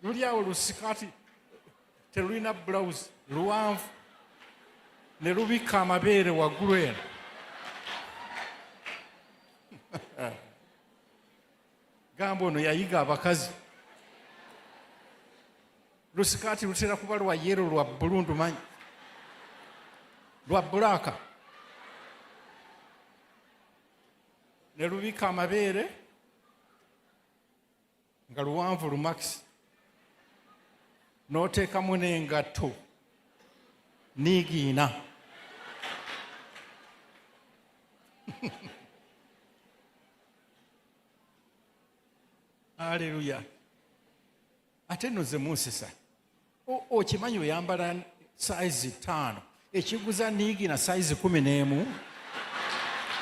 Luli awo lusikaati terulina blouse, luwanvu ne lubikka amabeere waggulu eno. Gamba ono yayiga abakazi. Lusikaati lutera kuba lwa yero, lwa bbulu, ndumanyi lwa bulaaka, ne lubikka amabeere nga luwanvu lumakisi, n'oteekamu n'engatto niigiina. Aleluya! Ate nno ze munsesa, okimanyi oyambala sayizi 5, ekiguza niigiina sayizi 11.